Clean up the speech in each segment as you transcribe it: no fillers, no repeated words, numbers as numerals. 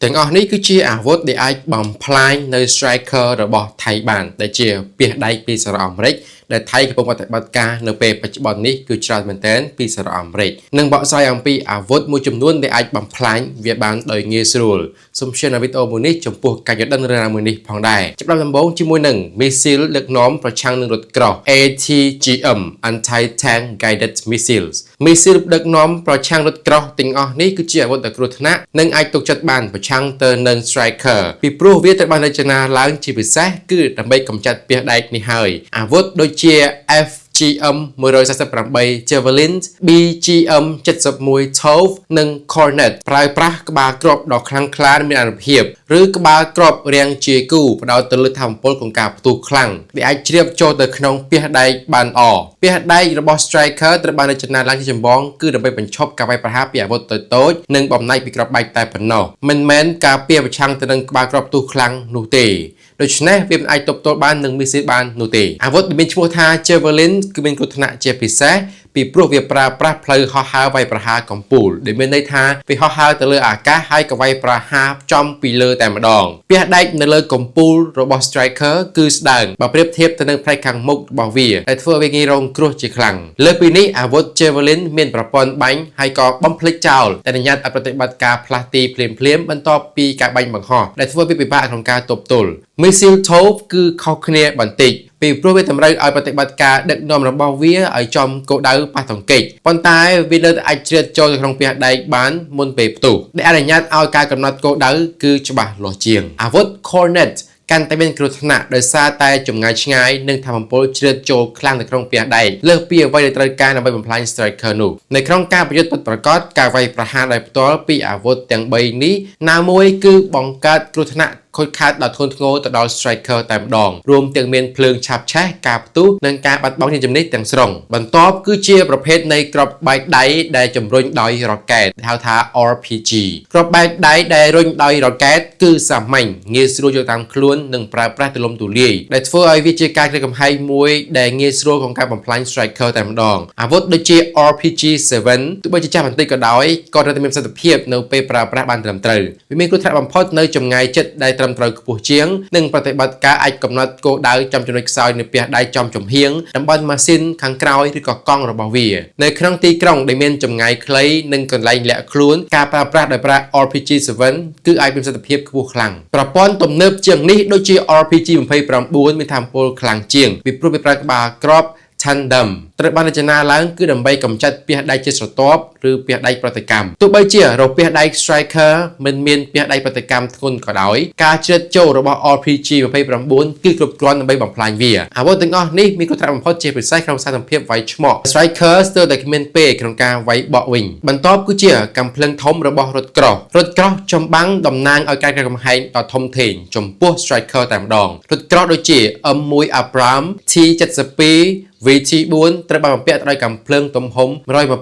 ទាំងអស់នេះគឺជាអាវុធដែលអាចបំផ្លាញនៅ Stryker របស់ថៃបានដែលជាពាសដែកពីសហរដ្ឋអាមេរិកដែលថៃកំពុងប្រតិបត្តិការនៅពេលបច្ចុប្បន្ននេះគឺច្រើនមែនទែនពីសហរដ្ឋអាមេរិកនិងបកស្រាយអំពីអាវុធមួយចំនួនដែលអាចបំផ្លាញវាបានដោយងាយស្រួលសូម share នៅវីដេអូមួយនេះចំពោះការយល់ដឹងរឿងរ៉ាវមួយនេះផងដែរចាប់ផ្ដើមដំបូងជាមួយនឹងមីស៊ីលដឹកនាំប្រឆាំងនឹងរថក្រោះ ATGM Anti Tank Guided Missiles មីស៊ីលដឹកនាំប្រឆាំងរថក្រោះទាំងអស់នេះគឺជាអាវុធដ៏គ្រោះថ្នាក់និងអាចទុកចិត្តបានប្រឆាំងទៅនឹង Stryker ពីព្រោះវាត្រូវបានរចនាឡើងជាពិសេសគឺដើម្បីកម្ចាត់ពាសដែកនេះហើយអាវុធដូចជា FGM 148 Javelin BGM 71 TOW និង Kornet ប្រើប្រាស់ក្បាលគ្រាប់ដ៏ខ្លាំងក្លាមានអានុភាពឬក្បាលគ្រាប់រាងជាគូផ្ដោតទៅលើថាមពលក្នុងការផ្ទុះខ្លាំងដែលអាចជ្រាបចូលទៅក្នុងពាសដែកបានល្អពាសដែករបស់ Stryker ត្រូវបានរចនាឡើងជាចម្បងគឺដើម្បីបញ្ឈប់ការវាយប្រហារពីអាវុធតូចៗនិងបំណែកពីគ្រាប់បែកតែប៉ុណ្ណោះមិនមែនការពារប្រឆាំងទៅនឹងក្បាលគ្រាប់ផ្ទុះខ្លាំងនោះទេដូច្នេះវាមិនអាចទប់ទល់បាននឹងមីស៊ីលបាននោះទេអាវុធដែលមានឈ្មោះថា Javelin គឺមានគ្រោះថ្នាក់ជាពិសេសពីព្រោះវាប្រើប្រាស់ផ្លូវហោះហើរវាយប្រហារកំពូលដែលមានន័យថាវាហោះហើរទៅលើអាកាសហើយក៏វាយប្រហារចំពីលើតែម្ដងពាសដែកនៅលើកំពូលរបស់ Stryker គឺស្ដើងបើប្រៀបធៀបទៅនឹងផ្នែកខាងមុខរបស់វាដែលធ្វើឲ្យវាងាយរងគ្រោះជាខ្លាំងលើសពីនេះអាវុធ Javelin មានប្រព័ន្ធបាញ់ហើយក៏បំភ្លេចចោលដែលអនុញ្ញាតឲ្យប្រតិបត្តិការផ្លាស់ទីភ្លាមៗបន្ទាប់ពីការបាញ់បង្ហោះដែលធ្វើឲ្យវាពិបាកក្នុងការទប់ទល់ Missile TOW គឺខុសគ្នាបន្តិចពីព្រោះវាតម្រូវឲ្យប្រតិបត្តិការដឹកនាំរបស់វាឲ្យចំគោលដៅប៉ះទង្គិចប៉ុន្តែវានៅតែអាចជ្រៀតចូលទៅក្នុងពាសដែកបានមុនពេលផ្ទុះដែលអនុញ្ញាតឲ្យការកំណត់គោលដៅគឺច្បាស់លាស់ជាងអាវុធ Kornet កាន់តែមានគ្រោះថ្នាក់ដោយសារតែចម្ងាយឆ្ងាយនិងថាមពលជ្រៀតចូលខ្លាំងនៅក្នុងពាសដែកលើសពីអ្វីដែលត្រូវការដើម្បីបំផ្លាញ Stryker នោះនៅក្នុងការប្រយុទ្ធពិតប្រាកដការវាយប្រហារដោយផ្ទាល់ពីអាវុធទាំង3នេះណាមួយគឺបង្កើតគ្រោះថ្នាក់ខូចខាតដល់ធ្ងន់ធ្ងរទៅដល់ Stryker តែម្ដងរួមទាំងមានភ្លើងឆាបឆេះការផ្ទុះនិងការបាត់បង់ជាជំនិះទាំងស្រុងបន្ទាប់គឺជាប្រភេទនៃគ្រាប់បែកដៃដែលជំរុញដោយរ៉ុកែតហៅថា RPG គ្រាប់បែកដៃដែលរុញដោយរ៉ុកែតគឺសាមញ្ញងាយស្រួលយកតាមខ្លួននិងប្រើប្រាស់ទូលំទូលាយដែលធ្វើឲ្យវាជាការគំរាមកំហែងមួយដែលងាយស្រួលក្នុងការបំផ្លាញ Stryker តែម្ដងអាវុធដូចជា RPG 7ទោះបីជាចាស់បន្តិចក៏ដោយក៏នៅតែមានប្រសិទ្ធភាពនៅពេលប្រើប្រាស់បានត្រឹមត្រូវវាមានគ្រោះថ្នាក់បំផុតនៅចម្ងាយជិតដែលត្រឹមត្រូវខ្ពស់ជាងនិងប្រតិបត្តិការអាចកំណត់គោលដៅចំចំណុចខ្សោយនៃពាសដែកចំចំហៀងតំបន់ម៉ាស៊ីនខាងក្រោយឬក៏កង់របស់វានៅក្នុងទីក្រុងដែលមានចម្ងាយខ្លីនិងកន្លែងលាក់ខ្លួនការប្រើប្រាស់ដោយប្រើ RPG 7គឺអាចមានប្រសិទ្ធភាពខ្ពស់ខ្លាំងប្រព័ន្ធទំនើបជាងនេះដូចជា RPG 29មានថាមពលខ្លាំងជាងពីព្រោះវាប្រើក្បាលគ្រាប់ tandem ត្រូវបានរចនាឡើងគឺដើម្បីកម្ចាត់ពាសដែកជាស្រទាប់ឬពាសដែកប្រតិកម្មទោះបីជារពាសដែក Stryker មិនមានពាសដែកប្រតិកម្មធ្ងន់ក៏ដោយការជ្រៀតចូលរបស់ RPG 29គឺគ្រប់គ្រាន់ដើម្បីបំផ្លាញវាអាវុធទាំងអស់នេះមានគ្រោះថ្នាក់បំផុតជាពិសេសក្នុងស្ថានភាពវាយឆ្មក់ Stryker ស្ទើរតែគ្មានពេលក្នុងការវាយបកវិញបន្ទាប់គឺជាកាំភ្លើងធំរបស់រថក្រោះរថក្រោះចម្បាំងតំណាងឲ្យការកំហែងដ៏ធំធេងចំពោះ Stryker តែម្ដងរថក្រោះដូចជា M1 Abrams T72 VT4 ត្រូវបានបំពាក់ទៅដោយកាំភ្លើងទំហំ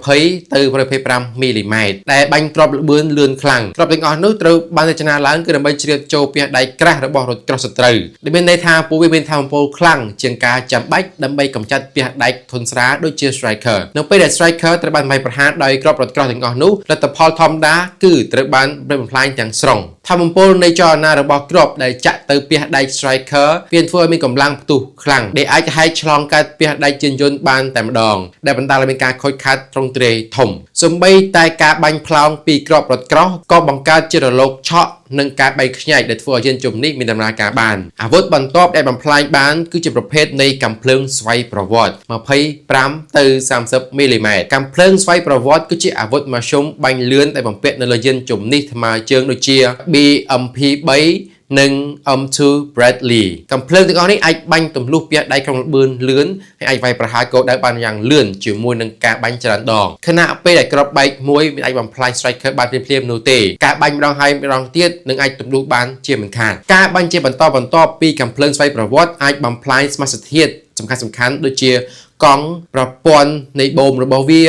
120ទៅ125មីលីម៉ែត្រដែលបាញ់គ្រាប់ល្បឿនលឿនខ្លាំងគ្រាប់ទាំងអស់នោះត្រូវបានរចនាឡើងគឺដើម្បីជ្រៀតចូលពាសដែកក្រាស់របស់រថក្រោះសត្រូវដែលមានន័យថាពួកវាមានថាមពលខ្លាំងជាងការចាំបាច់ដើម្បីកម្ចាត់ពាសដែកធុនស្រាលដូចជា Stryker នៅពេលដែល Stryker ត្រូវបានវាយប្រហារដោយគ្រាប់រថក្រោះទាំងអស់នោះលទ្ធផលធម្មតាគឺត្រូវបានបំផ្លាញទាំងស្រុងថាមពលនៃចលនារបស់គ្រាប់ដែលចាក់ទៅពាសដែក Stryker វាធ្វើឲ្យមានកម្លាំងផ្ទុះខ្លាំងដែលអាចហែកឆ្លងកាត់ពាសដែកយានយន្តបានតែម្ដងដែលបណ្ដាលឲ្យមានការខូចខាតទ្រង់ទ្រាយធំសូម្បីតែការបាញ់ផ្លោងពីគ្រាប់រថក្រោះក៏បង្កើតជារលកឆក់និងការបែកខ្ញែកដែលធ្វើឲ្យយានជំនិះមានដំណើរការបានអាវុធបន្ទាប់ដែលបំផ្លាញបានគឺជាប្រភេទនៃកាំភ្លើងស្វ័យប្រវត្តិ25ទៅ30មីលីម៉ែត្រកាំភ្លើងស្វ័យប្រវត្តិគឺជាអាវុធមធ្យមបាញ់លឿនដែលបំពាក់នៅលើយានជំនិះថ្មើរជើងដូចជា BMP 3និង M2 Bradley កាំភ្លើងទាំងអស់នេះអាចបាញ់ទម្លុះពាសដែកក្នុងល្បឿនលឿនហើយអាចវាយប្រហារគោលដៅបានយ៉ាងលឿនជាមួយនឹងការបាញ់ច្រើនដងខណៈពេលដែលគ្រាប់បែកមួយមិនអាចបំផ្លាញ Stryker បានភ្លាមៗនោះទេការបាញ់ម្ដងហើយម្ដងទៀតនឹងអាចទម្លុះបានជាមិនខានការបាញ់ជាបន្តបន្ទាប់ពីកាំភ្លើងស្វ័យប្រវត្តិអាចបំផ្លាញសមាសធាតុសំខាន់ៗដូចជាកង់ប្រព័ន្ធនៃបូមរបស់វា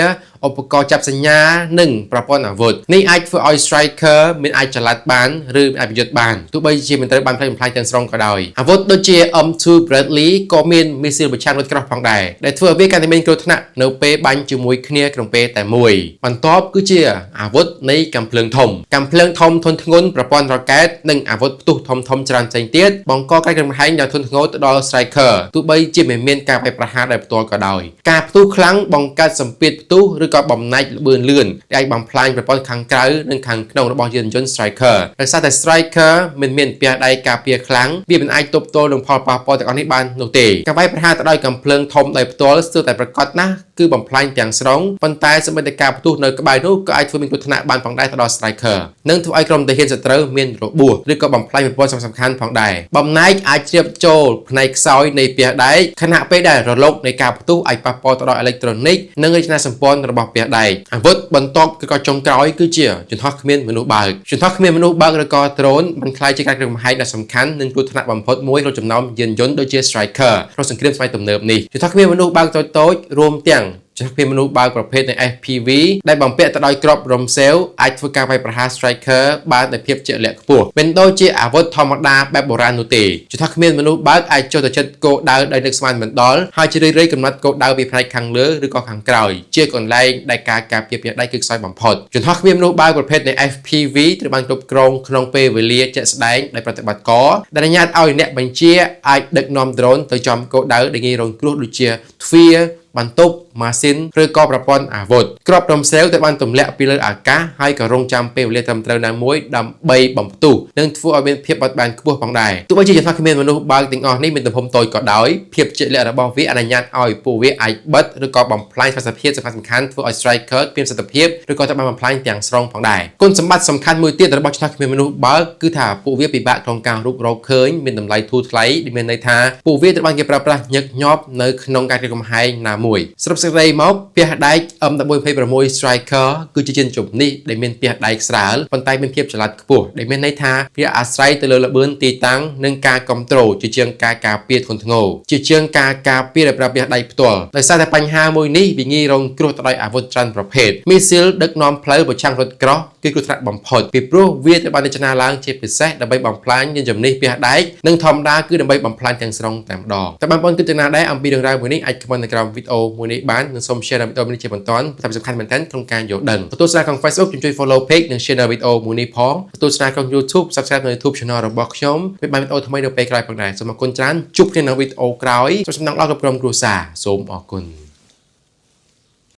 ឧបករណ៍ចាប់សញ្ញានិងប្រព័ន្ធអាវុធនេះអាចធ្វើឲ្យ Stryker មិនអាចចល័តបានឬមិនអាចប្រយុទ្ធបានទោះបីជាមិនត្រូវបានផ្លេចបំផ្លាញទាំងស្រុងក៏ដោយអាវុធដូចជា M2 Bradley ក៏មានមីស៊ីលប្រឆាំងរថក្រោះផងដែរដែលធ្វើឲ្យវាកាន់តែមានគ្រោះថ្នាក់នៅពេលបាញ់ជាមួយគ្នាក្នុងពេលតែមួយបន្ទាប់គឺជាអាវុធនៃកាំភ្លើងធំកាំភ្លើងធំធុនធ្ងន់ប្រព័ន្ធរ៉ុកែតនិងអាវុធផ្ទុះធំធំច្រើនផ្សេងទៀតបង្កការគំរាមកំហែងយ៉ាងធ្ងន់ធ្ងរទៅដល់ Stryker ទោះបីជាមិនមានការវាយប្រហារដោយផ្ទាល់ក៏ដោយការផ្ទុះខ្លាំងបង្កើតសម្ពាធផ្ទុះឬក៏បំណែកល្បឿនលឿនដែលអាចបំផ្លាញប្រព័ន្ធខាងក្រៅនិងខាងក្នុងរបស់យានយន្ត Stryker ដោយសារតែ Stryker មិនមានពាសដែកការពារខ្លាំងវាមិនអាចទប់ទល់នឹងផលប៉ះពាល់ទាំងអស់នេះបាននោះទេការវាយប្រហារទៅដោយកាំភ្លើងធំដោយផ្ទាល់ស្ទើរតែប្រាកដណាស់គឺបំផ្លាញទាំងស្រុងប៉ុន្តែសម្បីតែការផ្ទុះនៅក្បែរនោះក៏អាចធ្វើមានគ្រោះថ្នាក់បានផងដែរទៅដល់ Stryker និងធ្វើឲ្យក្រុមទាហានសត្រូវមានរបួសឬក៏បំផ្លាញប្រព័ន្ធសំខាន់ៗផងដែរបំណែកអាចជ្រាបចូលផ្នែកខ្សោយនៃពាសដែកខណៈពេលដែលរលកនៃការផ្ទុះអាចប៉ះពាល់ទៅដល់អេឡិចត្រូនិកនិងរចនាសម្ព័ន្ធរបស់ពាសដែកអាវុធបន្ទាប់គឺក៏ចុងក្រោយគឺជាយន្តហោះគ្មានមនុស្សបើកយន្តហោះគ្មានមនុស្សបើកឬក៏ drone បានក្លាយជាការគំរាមកំហែងដ៏សំខាន់និងគ្រោះថ្នាក់បំផុតមួយក្នុងចំណោមយានយន្តដូចជា Stryker ក្នុងសង្គ្រាមសម័យទំនើបនេះយន្តហោះគ្មានមនុស្សបើកតូចៗរួមទាំងយន្តហោះគ្មានមនុស្សបើកប្រភេទនៃ FPV ដែលបំពាក់ទៅដោយគ្រាប់រំសេវអាចធ្វើការវាយប្រហារ Stryker បានដោយភាពជាក់លាក់ខ្ពស់មិនដូចជាអាវុធធម្មតាបែបបុរាណនោះទេយន្តហោះគ្មានមនុស្សបើកអាចចុះទៅជិតគោលដៅដោយនឹកស្មានមិនដល់ហើយជារឿយៗកំណត់គោលដៅពីផ្នែកខាងលើឬក៏ខាងក្រោយជាកន្លែងដែលការការពារពាសដែកគឺខ្សោយបំផុតយន្តហោះគ្មានមនុស្សបើកប្រភេទនៃ FPV ត្រូវបានគ្រប់គ្រងក្នុងពេលវេលាជាក់ស្ដែងដោយប្រតិបត្តិការដែលអនុញ្ញាតឲ្យអ្នកបញ្ជាអាចដឹកនាំដ្រូនទៅចំគោលដៅដែលងាយរងគ្រោះដូចជាទ្វារបន្ទប់ម៉ាស៊ីនឬក៏ប្រព័ន្ធអាវុធគ្រាប់រំសេវត្រូវបានទម្លាក់ពីលើអាកាសហើយក៏រងចាំពេលវេលាត្រឹមត្រូវណាមួយដើម្បីបំផ្ទុះនិងធ្វើឲ្យមានភាពបត់បែនខ្ពស់ផងដែរទោះបីជាយន្តហោះគ្មានមនុស្សបើកទាំងអស់នេះមានទំហំតូចក៏ដោយភាពជាក់លាក់របស់វាអនុញ្ញាតឲ្យពួកវាអាចបិទឬក៏បំផ្លាញប្រសិទ្ធភាពសំខាន់ៗធ្វើឲ្យ Stryker គ្មានប្រសិទ្ធភាពឬក៏ត្រូវបានបំផ្លាញទាំងស្រុងផងដែរគុណសម្បត្តិសំខាន់មួយទៀតរបស់យន្តហោះគ្មានមនុស្សបើកគឺថាពួកវាពិបាកក្នុងការរុករកឃើញមានតម្លៃធូរថ្លៃដែលមានន័យថាពួកវាត្រូវបានគេប្រើប្រាស់ញឹកញាប់នៅក្នុងការគំរាមកំហែងណាមួយសរុបសេចក្តីមកពាសដែក M126 Stryker គឺជាយានជំនិះដែលមានពាសដែកស្រាលប៉ុន្តែមានភាពចល័តខ្ពស់ដែលមានន័យថាវាអាស្រ័យទៅលើល្បឿនទីតាំងនិងការគ្រប់គ្រងជាជាងការការពារធ្ងន់ធ្ងរជាជាងការការពារដោយប្រើពាសដែកផ្ទាល់ដោយសារតែបញ្ហាមួយនេះវាងាយរងគ្រោះទៅដោយអាវុធច្រើនប្រភេទមីស៊ីលដឹកនាំផ្លូវប្រឆាំងរថក្រោះគឺគ្រោះថ្នាក់បំផុតពីព្រោះវាត្រូវបានរចនាឡើងជាពិសេសដើម្បីបំផ្លាញយានជំនិះពាសដែកនិងធម្មតាគឺដើម្បីបំផ្លាញទាំងស្រុងតែម្ដងតែបងប្អូនគិតយ៉ាងណាដែរអំពីរឿងរ៉ាវមួយនេះអាច comment នៅក្រោមវីដេអូមួយនេះបាននិងសូម share វីដេអូនេះជាបន្តតែសំខាន់មែនទែនក្នុងការយល់ដឹងទស្សនាក្នុង Facebook ជួយ follow page និង share វីដេអូមួយនេះផងទស្សនាក្នុង YouTube subscribe នៅ YouTube channel របស់ខ្ញុំពេលបានវីដេអូថ្មីនៅពេលក្រោយផងដែរសូមអរគុណច្រើនជួបគ្នានៅវីដេអូក្រោយសូមសំណាងល្អគ្រប់ក្រុមគ្រួសារសូមអរគុណ។